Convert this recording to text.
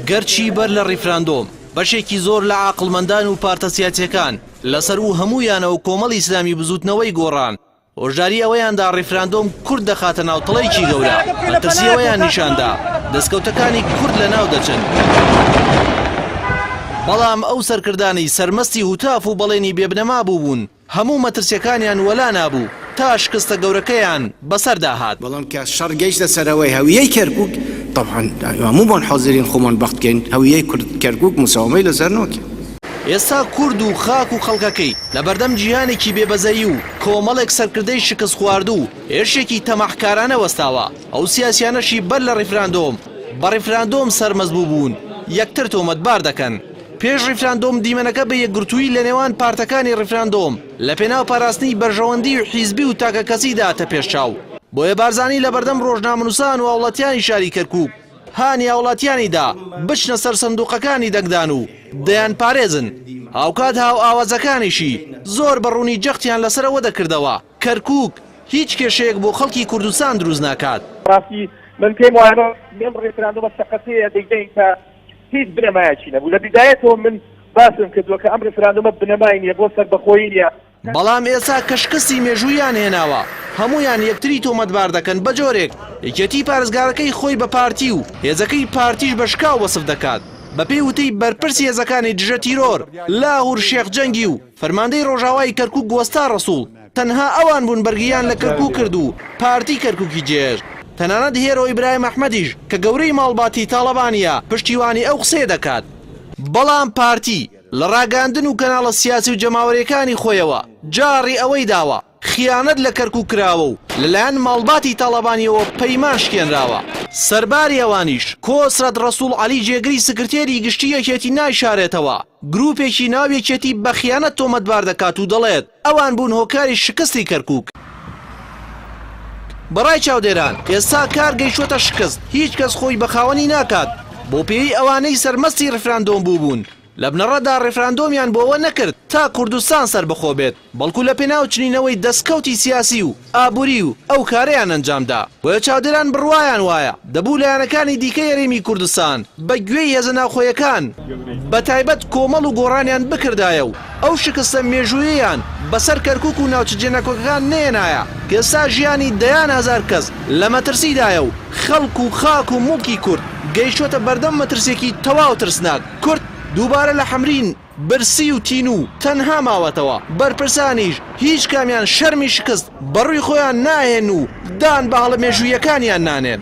گەرچی بەر لە ڕیفراندۆم بەشێکی زۆر لە عاقڵمەندان و پارتە سیاسیەکان لەسەروو هەموویانەوە کۆمەڵی ئیسلامی بزووتنەوەی گۆڕان هۆشداری ئەوەیان دا ڕیفراندۆم کورد دەخاتە ناو تڵەیەکی گەورە، مەترسی ئەوەیان نیشان دا دەستکەوتەکانی کورد لەناو دەچن. بەڵام ئەو سەرکردانەی سەرمەستی هوتاف و بەڵێنی بێبنەما بووبوون، هەموو مەترسیەکانیان وەلا نابوو تا شکستە گەورەکەیان بەسەردا هات. بەڵام کە شەڕ گەیشتە سەرەوەی هەویەی کەرکوک، تەبعەن هەموومان حازرین خۆمان بەخت کەین، هەویەی کورد کەرکوک مساومەی لەسەر ناکەین. ئێستا کورد و خاک و خەڵکەکەی لەبەردەم جیهانێکی بێ بەزەیی و کۆمەڵێک سەرکردەی شکستخواردوو و هێرشێکی تەماحکارانە وەستاوە، ئەو سیاسیانەشی بەر لە ڕیفراندۆم بە ڕیفراندۆم سەرمەست بووبوون یەکتر تۆمەتبار دەکەن. پێش ڕیفراندۆم دیمەنەکە بە یەکگرتوویی لە نێوان پارتەکانی ڕیفراندۆم لە پێناو پاراستنی بەرژەوەندی حیزبی و تاکەکەسیدا هاتە پێش چاو. بۆیە بارزانی لەبەردەم ڕۆژنامەنووسان و هاوڵاتیانی شاری کەرکووک هانی هاوڵاتیانی دا بچنە سەر سندوقەکانی دەنگدان و دەیانپارێزن، هاوکات هاوئاوازەکانیشی زۆر بە ڕوونی جەختیان لەسەر ئەوە دەکردەوە کەرکووک هیچ کێشەیەک بۆ خەڵکی کوردستان دروست ناکات. ڕاستی من پێم وایە ئەم ڕیفراندۆمە سەقەتەیە دەیدەین کە هیچ بنەمایەکی نەبوو لە بیدایەتەوە من باسم کردووە کە ئەم ڕیفراندۆمە بنەمای نییە بۆ سەربەخۆیی نییە. بەڵام ئێستا کە شکستی مێژووییان هێناوە هەموویان یەکتری تۆمەتبار دەکەن بە جۆرێک یەکێتی پارێزگارەکەی خۆی بە پارتی و هێزەکەی پارتیش بە شکاو وەسف دەکات بەپێی وتەی بەرپرسی هێزەکانی دژە تیرۆر لاهور شێخ جەنگی و فەرماندەی ڕۆژاوای کەرکوک وەستا ڕەسوڵ تەنها ئەوان بوون بەرگریان لە کەرکوک کرد و پارتی کەرکوکی جێهێشت تەنانەت هێرۆ ئیبراهیم ئەحمەدیش کە گەورەی ماڵباتی تاڵەبانیە پشتیوانی ئەو قسەیە دەکات بەڵام پارتی لە ڕاگەیاندن و کەناڵە سیاسی و جەماوەریەکانی خۆیەوە جاڕی ئەوەی داوە خیانەت لە کەرکوک کراوە و لەلایەن ماڵباتی تاڵەبانیەوە پەیمان شکێنراوە. سەرباری ئەوانیش کۆسرەت ڕەسوڵ عەلی جێگری سکرتێری گشتی یەکێتی نایشارێتەوە گروپێکی ناو یەکێتی بە خیانەت تۆمەتبار دەکات و دەڵێت ئەوان بوون هۆکاری شکستی کەرکوک. بەڕای چاودێران ئێستا کار گەیشتوەتە شکست هیچ کەس خۆی بە خاوەنی ناکات بەوپێیەی ئەوانەی سەرمەستی ڕیفراندۆم بووبوون لە بنەڕەتدا ڕیفراندۆمیان بۆ ئەوە نەکرد تا کوردستان سەربەخۆ بێت، بەڵکو لە پێناو چنینەوەی دەستکەوتی سیاسی و ئابوری و ئەو کارەیان ئەنجامدا. بۆیە چاودێران بڕوایان وایە دەبوو لایەنەکانی دیکەی هەرێمی کوردستان بە گوێی هێزە ناوخۆیەکان بە تایبەت کۆمەڵ و گۆڕانیان بکردایە و ئەو شکستە مێژوویەیان بەسەر کەرکوک و ناوچە جێناکۆکەکان نەیەنایە کە ئێستا ژیانی دەیان هەزار کەس لە مەترسیدایە و خەڵک و خاک و موڵکی کورد گەیشتوەتە بەردەم مەترسیەکی تەواو ترسناک. کورد دووبارە لە حەمرین برسی و تینوو تەنها ماوەتەوە، بەرپرسانیش هیچ کامیان شەرمی شکست بەڕووی خۆیان ناهێن و دان بە هەڵە مێژووییەکانیان نانێن.